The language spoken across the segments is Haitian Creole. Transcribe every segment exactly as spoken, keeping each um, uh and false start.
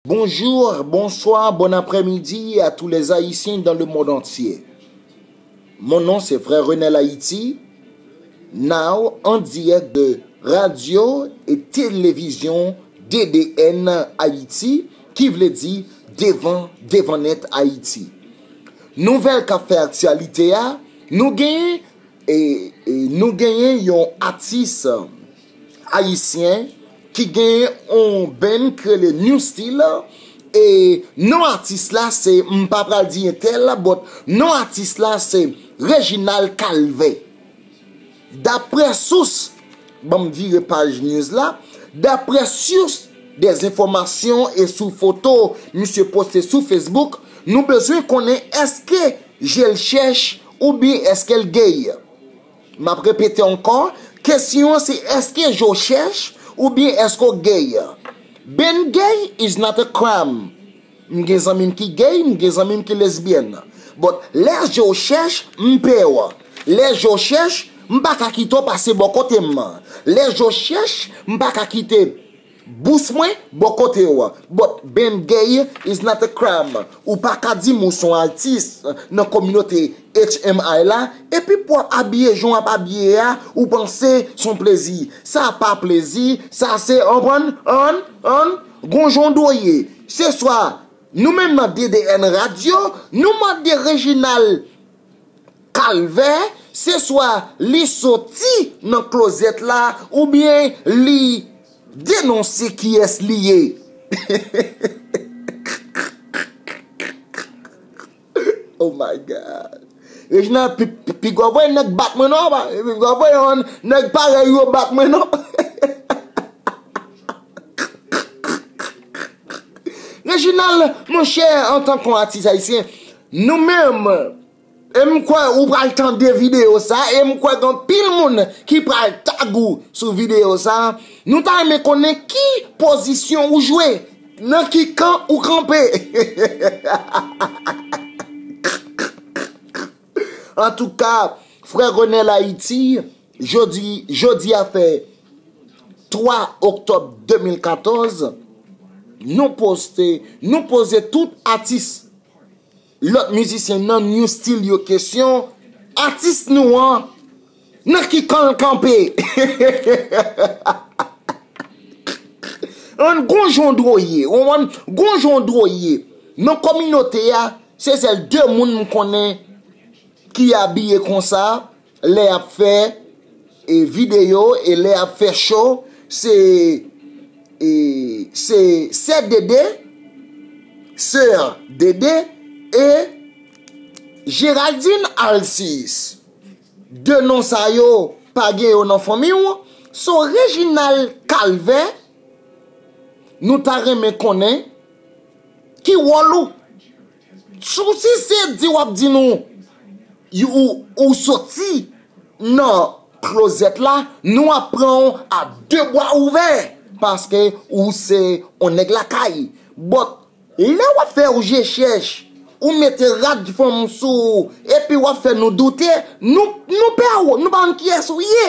Bonjour, bonsoir, bon après-midi à tous les Haïtiens dans le monde entier. Mon nom c'est Frère Renel Haïti, now en direct de Radio et Télévision D D N Haïti, ki vle di Devan, Devan Nèt Ayiti. Nouvèl k ap fè aktyalite a, nou genyen, e, e, nou genyen yon atis ayisyen ki genyen yon band ki rele New Style, e non atis la se, m pa pral di entèl, but non atis la se Reginald Calvert. Daprè sous, ban m vire paj news la, daprè sous dè enfòmasyon e sou foto misye poste sou Facebook, nou bezwen konnen èske je l chèch oubyen èske l gay. M ap repete ankò, kesyon an se èske je w chèch oubyen èske w gay. Being gay is not a crime. M gen zanmi m ki gay, m gen zanmi m ki lesbyèn. But lè je w chèch, m pè w. Lè je w chèch, m pa ka kite w pase bò kote m. Lè je w chèch, m pa ka kite bous mwen bò kote w. But being gay is not a crime. Ou pa ka di m ou se yon atis nan kominote H M I la, epi pou w ap abiye jan w ap abiye a, ou panse se yon plezi. Sa pa plezi, sa se, anprann, ann, ann, gon jan w dwe ye. Se swa nou menm nan D D N Radio, nou mande Reginald Calvert, se swa li soti nan klozèt la, oubyen li denonse kiyès li ye. Oh my God. Reginald, pi, pi, pi gwo voye nèg bat mwen non, pa. Pi gwo voye yon nèg parèy yo bat mwen non. Reginald, monchè, antanke yon atis ayisyen, nou menm, e m kwè ou pral tande videyo sa, e m kwè gen anpil moun ki pral tag ou sou videyo sa. Nou ta renmen konnen ki pozisyon ou jwe, nan ki kan ou kanpe. Antouka, Frè Renel Ayiti, jodi, jodi a fè twa oktòb de mil katòz, nou poste, nou poze tout atis, lòt mizisyen nan New Style yo kesyon, atis nou an, nan ki kan l kanpe? Ann gon jan w dwe ye, w konprann? Gon jan w dwe ye. Nan kominote a, se sèl de moun m konnen ki abiye konsa, lè y ap fè, e, videyo, e lè y ap fè show, se, e, se Sè Dede, Sè Dede e Géraldine Alcis. De non sa yo, pa gen yo nan fanmi w. So, Reginald Calvert, nou ta renmen konnen ki wòl ou. Si w, si se di w ap di nou, ou, ou soti nan klozèt la, nou ap pran w a de bra ouvè, paske ou se yon nèg lakay. But lè w ap fè w je chèch, ou mete rad fanm sou ou, epi w ap fè nou doute, nou, nou pè w, nou pa konn kiyès ou ye.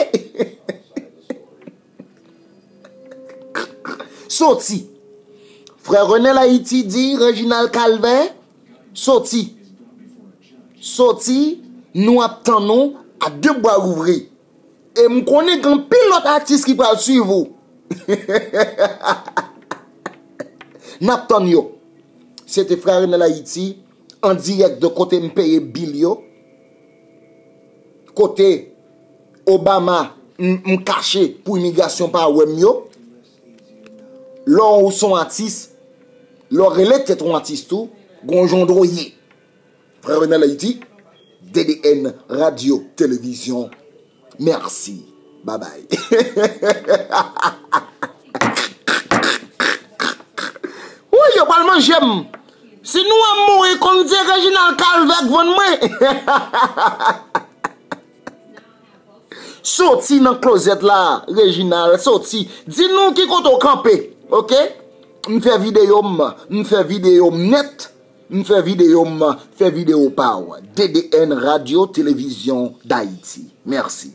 Soti. Frè Renel Ayiti di Reginald Calvert, soti. Soti, nou ap tann ou a de bra louvri. E m konnen gen anpil lòt atis ki pral swiv ou. N ap tann yo. Se te Frè Renel Ayiti, an dirèk de kote m peye bil yo. Kote Obama, m, m kache pou imigrasyon pa wè m yo. Lè w se yon atis, lè w rele tèt ou atis tou, gon jan w dwe ye. Frè Renel Ayiti, D D N Radio Télévision. Mèsi. Babay. Wi, yo pral manje m. Si nou wè m mouri, konn se Reginald Calvert k vann mwen. Soti nan klozèt la, Reginald, soti. Di nou ki kote w kanpe, oke? M fè videyo m, m fè videyo m nèt, m fè videyo m, fè videyo pa w. D D N Radio Télévision d'Haïti. Mèsi.